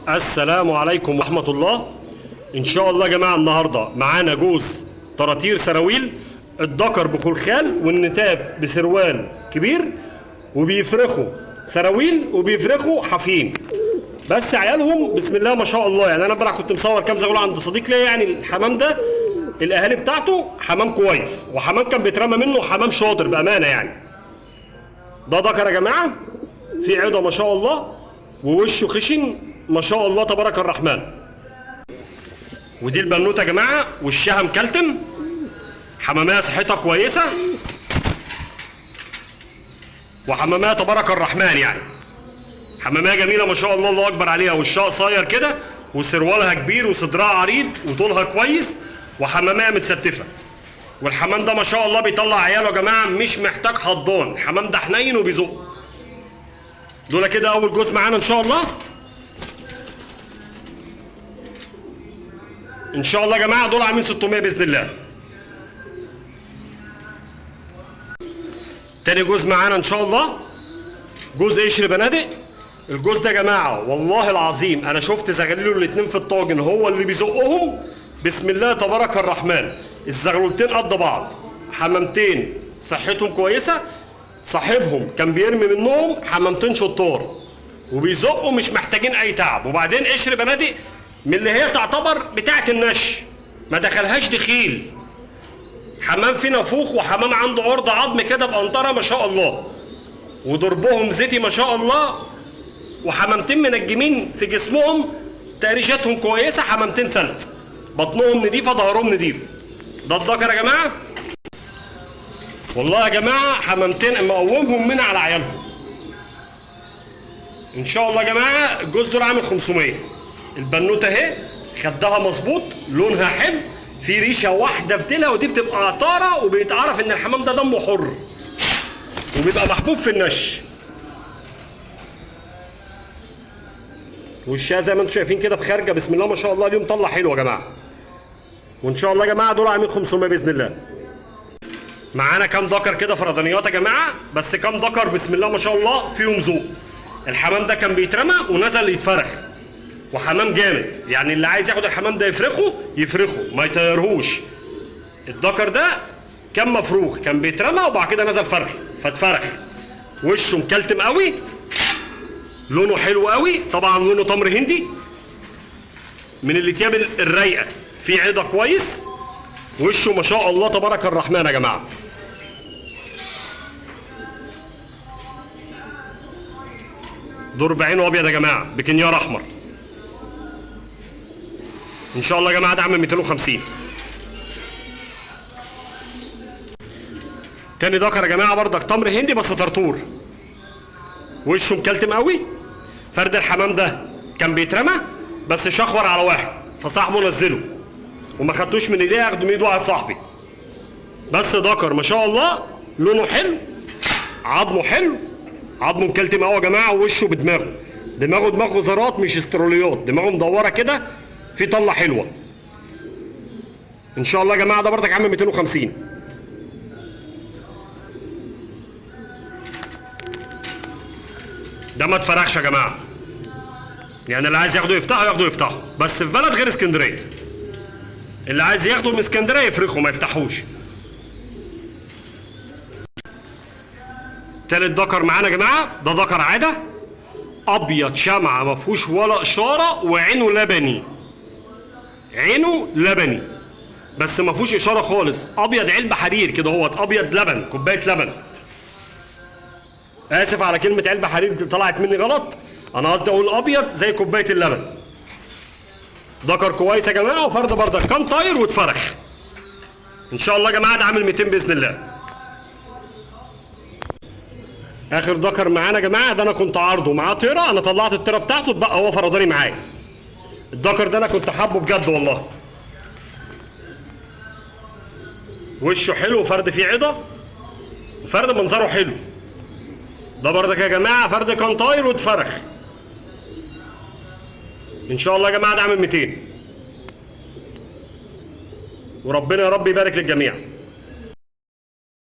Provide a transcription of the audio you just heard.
السلام عليكم ورحمة الله. إن شاء الله يا جماعة النهاردة معانا جوز طراطير سراويل، الذكر بخلخال والنتاب بسروال كبير، وبيفرخوا سراويل وبيفرخوا حافيين، بس عيالهم بسم الله ما شاء الله. يعني انا امبارح كنت مصور كام زغلول عند صديق ليا، يعني الحمام ده الاهالي بتاعته حمام كويس، وحمام كان بيترمى منه حمام شاطر بامانه. يعني ده ذكر يا جماعة في عضه ما شاء الله، ووشه خشن ما شاء الله تبارك الرحمن. ودي البنوته يا جماعة وشها مكلتم، حمامها صحتها كويسة، وحمامها تبارك الرحمن، يعني حمامها جميلة ما شاء الله، الله اكبر عليها. وشها قصير كده، وسروالها كبير، وصدرها عريض، وطولها كويس، وحمامها متستفه. والحمام ده ما شاء الله بيطلع عياله يا جماعة، مش محتاج حضان، الحمام ده حنين وبيزق. دول كده اول جوز معانا ان شاء الله. ان شاء الله يا جماعة دول عاملين 600 باذن الله. تاني جوز معانا ان شاء الله جوز قشر بنادق. الجوز ده يا جماعة والله العظيم انا شفت زغاليله الاتنين في الطاجن، هو اللي بيزقهم بسم الله تبارك الرحمن. الزغلولتين قد بعض، حمامتين صحتهم كويسة، صاحبهم كان بيرمي منهم حمامتين شطار وبيزقوا مش محتاجين اي تعب. وبعدين قشر بنادق من اللي هي تعتبر بتاعه النش، ما دخلهاش دخيل، حمام فيه نفوخ وحمام عنده عرض عظم كده بقنطره ما شاء الله، وضربهم زيتي ما شاء الله، وحمامتين منجمين في جسمهم تقريشاتهم كويسة، حمامتين سلت، بطنهم نضيفه، ظهرهم نضيف. ده الذكر يا جماعة. والله يا جماعة حمامتين مقومهم من على عيالهم. ان شاء الله يا جماعة الجوز دول عامل 500. البنوته اهي خدها مظبوط، لونها حلو، في ريشه واحدة في ديلها، ودي بتبقى عطاره، وبيتعرف ان الحمام ده دمه حر وبيبقى محبوب في النش. وشها زي ما انتم شايفين كده بخارجه بسم الله ما شاء الله، اليوم طلع حلو يا جماعة. وان شاء الله يا جماعة دول عاملين 500 باذن الله. معانا كام ذكر كده فردانيات يا جماعة، بس كام ذكر بسم الله ما شاء الله فيهم ذوق. الحمام ده كان بيترمى ونزل يتفرخ، وحمام جامد، يعني اللي عايز ياخد الحمام ده يفرخه يفرخه ما يطيرهوش. الذكر ده كان مفروخ، كان بيترمى وبعد كده نزل فرخ فاتفرخ. وشه مكلتم قوي، لونه حلو قوي، طبعا لونه تمر هندي، من الاتياب الرايقه، في عضه كويس، وشه ما شاء الله تبارك الرحمن يا جماعة. دور بعينه ابيض يا جماعة بكنيار احمر. ان شاء الله يا جماعة ده عامل 250. تاني ذكر يا جماعة برضك تمر هندي بس طرطور، وشه مكلتم قوي. فرد الحمام ده كان بيترمى بس شخور على واحد، فصاحبه نزله وما خدتوش من ايديه، اخده من ايد واحد صاحبي. بس ذكر ما شاء الله لونه حلو، عظمه حلو، عظمه مكلتم قوي يا جماعة، ووشه بدماغه، دماغه دماغه زرات مش استروليات، دماغه مدورة كده، في طله حلوة. ان شاء الله يا جماعة ده برضك عامل 250. ده ما اتفرخش يا جماعة، يعني اللي عايز ياخده يفتحه ياخده يفتحه، بس في بلد غير اسكندرية. اللي عايز ياخده من اسكندرية يفرخه ما يفتحوش. تالت ذكر معانا يا جماعة، ده ذكر عادة ابيض شمعة ما فيهوش ولا اشارة، وعينه لبني، عينه لبني بس ما فيهوش اشارة خالص، ابيض علبة حرير كده، هو ابيض لبن، كوباية لبن. اسف على كلمة علبة حرير دي طلعت مني غلط، انا قصدي اقول ابيض زي كوباية اللبن. ذكر كويس يا جماعة، وفرد بردك كان طاير واتفرخ. ان شاء الله يا جماعة ده عامل 200 باذن الله. اخر ذكر معانا يا جماعة، ده انا كنت عارضه معاه طيره، انا طلعت الطيرة بتاعته، اتبقى هو فرداني معايا. الذكر ده انا كنت حابة بجد والله، وشه حلو، وفرد فيه عضه، وفرد منظره حلو. ده بردك يا جماعة فرد كان طاير واتفرخ. ان شاء الله يا جماعة ده عامل 200، وربنا يا رب يبارك للجميع.